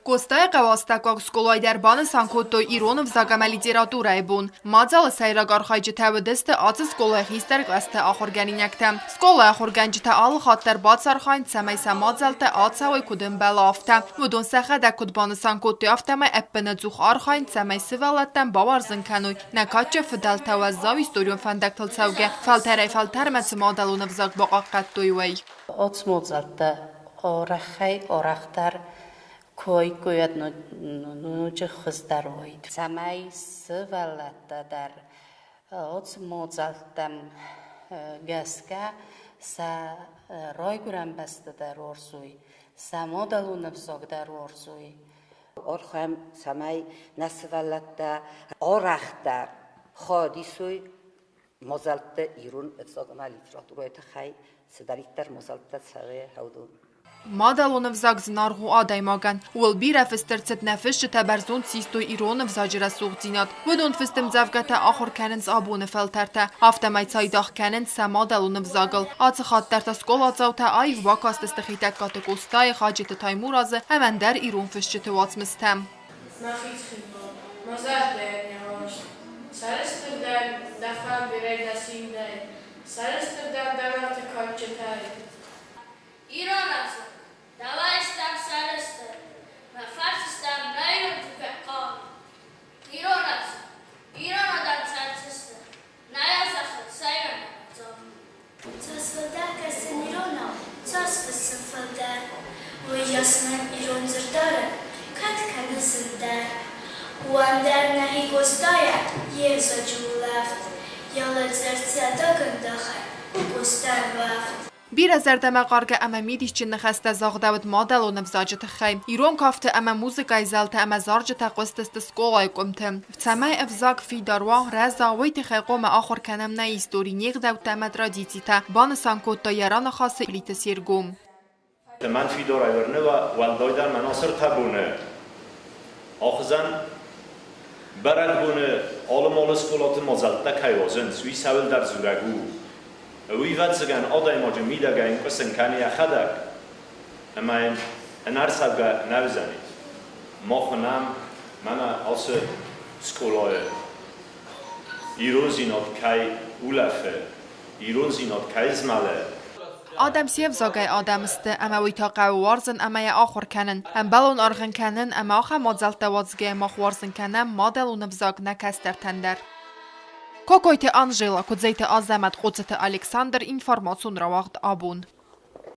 Къостайыхъӕуы астӕуккаг скъолайы дӕр банысан кодтой ирон ӕвзаг ӕмӕ литературӕйы бон. Мадзалы сӕйраг архайджытӕ уыдысты ацы скъолайы хистӕр кълӕсты ахуыргӕнинӕгтӕ. Скъолайы ахуыргӕнджытӕ алы хатт дӕр бацархайынц, цӕмӕй сӕ мадзӕлттӕ ацӕуой куыд ӕмбӕлы, афтӕ. Уыдон сӕхӕдӕг куыд банысан кодтой, афтӕмӕй ӕппынӕдзух архайынц, цӕмӕй сывӕллӕттӕн бауарзын кӕной, нӕ кадджын фыдӕлтӕ уӕззау историон фӕндӕгтыл цӕугӕ, фӕлтӕрӕй-фӕлтӕрмӕ цы мадӕлон ӕвзаг бахъахъхъӕдтой, уый. Оцмодзӕлттӕ орӕхӕй-орӕхдӕр куы уаиккой, ноджы хуыздӕр уаид. Цӕмӕй сывӕллӕттӕ дӕр оцмодзӕлттӕм гӕсгӕ сӕ райгуырӕн бӕстӕ дӕр уарзой, сӕ мадӕлон ӕвзаг дӕр уарзой. Архайӕм, цӕмӕй нӕ сывӕллӕттӕ арӕхдӕр хадисой мадзӕлттӕ ирон ӕвзаг ӕмӕ литературӕйы тыххӕй цыдӕриддӕр мадзӕлттӕ цӕуы, уыдон. Мадӕлон ӕвзаг зынаргъ у адӕймагӕн. Ууыл бирӕ фыст ӕрцыд, нӕ фысджытӕ бӕрзонд систой ирон ӕвзаджы рӕсугъддзинад. Уыдон фыст ӕмдзӕвгӕтӕ ахуыр кӕнынц абоны фӕлтӕртӕ, афтӕмӕй цайдагъ кӕнынц сӕ мадӕлон ӕвзагыл. Ацы хатт дӕр та скъоладзаутӕ аив бакастысты Хетӕгкаты Къостайы, Хаджеты Таймуразы ӕмӕ ӕндӕр ирон фысджыты уацмыстӕ. Мӕхи Цхинвал, мӕ зӕрдӕйӕн йӕ уарзт. Сӕрыстыр дӕн дӕ фӕндырӕй, дӕ симдӕй, Сӕрыстыр дӕн дӕ Нарты кадджытӕй. Ирон ӕвзаг, дӕуӕй стӕм сӕрыстыр, Мӕ фарсы стӕм нӕ ирон тугӕй хъал. Ирон ӕвзаг, ирон адӕм цӕрдзысты, Нӕ зӕххыл сӕйраг ӕвзаг. Цас фылдӕр кӕсын иронау, цас фыссын фылдӕр, уыйас мӕн ирон дзырдарӕн кад кӕны зындӕр. Уӕндӕр нӕхи Къостайӕ йе взаджы улӕфт, йӕ лӕдзӕрд сӕдӕг ӕндахӕй у Къостайы уӕфт. Бирӕ зӕрдӕмӕхъаргӕ ӕмӕ мидисджын ныхӕстӕ загъдӕуыд мадӕлон ӕвзаджы тыххӕй. Ирон кафты ӕмӕ музыкӕйы зӕлтӕ ӕмӕ зарджытӕ хъуыстысты скъолайы къуымты. Цӕмӕй ӕвзаг фидар уа, рӕза, уый тыххӕй хъуамӕ ахуыр кӕнӕм нӕ истори, не гъдӕуттӕ ӕмӕ традицитӕ, банысан кодта йӕ раныхасы Плиты Серго. Мӕн фидарӕй уырны, уӕлдайдӕр мӕн ацы ӕртӕ боны ахызӕн бӕрӕгбоны алы-малы скъолаты мадзӕлттӕ кӕй уадзынц, уый цӕуылдӕр дзурӕг у. Уый, ӕвӕццӕгӕн, адӕймаджы мидӕгӕй ӕнкъуысын кӕны йӕхӕдӕг, ӕмӕ йын ӕнӕрцӕугӕ нӕ уыдзӕни. Мах уынӕм, мӕнӕ ацы скъолайы ирондзинад кӕй улӕфы, ирондзинад кӕй змӕлы. Адӕм се взагӕй адӕм сты, ӕмӕ уый та хъӕуы уарзын ӕмӕ йӕ ахуыр кӕнын. Ӕмбӕлон аргъ ын кӕнын ӕмӕ ахӕм мадзӕлттӕ уадзгӕйӕ мах уарзын кӕнӕм мадӕлон ӕвзаг нӕ кӕстӕртӕн дӕр. Кокойты Анжела, Куыдзойты Азӕмӕт, Хъоцыты Александр, информацион рауагъд Абон.